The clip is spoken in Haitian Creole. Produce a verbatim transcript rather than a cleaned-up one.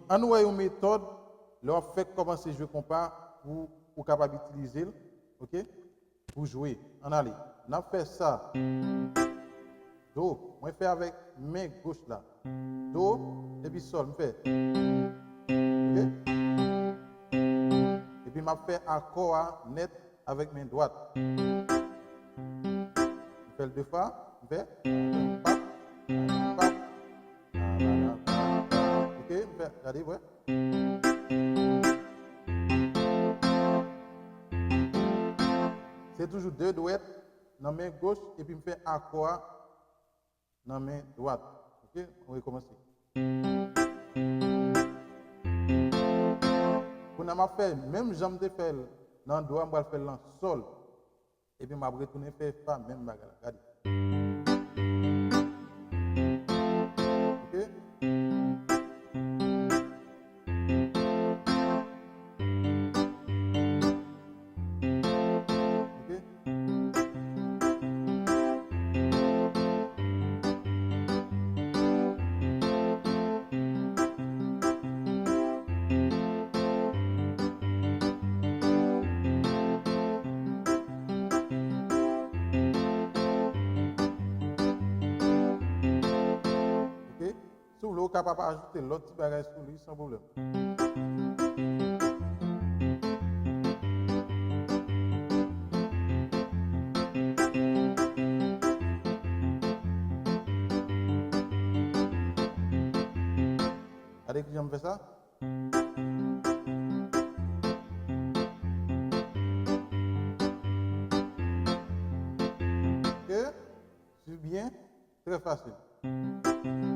Ann wè yon metòd lè w ap fèk kòmanse jwe konpa pou ou kapab itilize l, oke, pou jwe. Ann ale. N ap fè sa. Do. Mwen fè avèk men goch la. Do, epi sòl. M fè. Oke? Epi m ap fè akò a nèt avèk men dwat. M fè l de fwa. M fè. Pap, pap. Oke, m fè. Gade, wè. Se toujou de dwèt nan men goch epi m fè akò a nan men dwat. Oke, nou rekòmanse. Kounye a m ap fè menm jan m te fè l nan do a, m pral fè l nan sòl. Epi m ap retounen fè pa menm bagay la. Gade. Oke? Oke? Oke? Si w vle, ou kapab ajoute lòt ti bagay sou li san pwoblèm. Gade kijan m fè sa. Oke? Swiv byen. Trè fasil.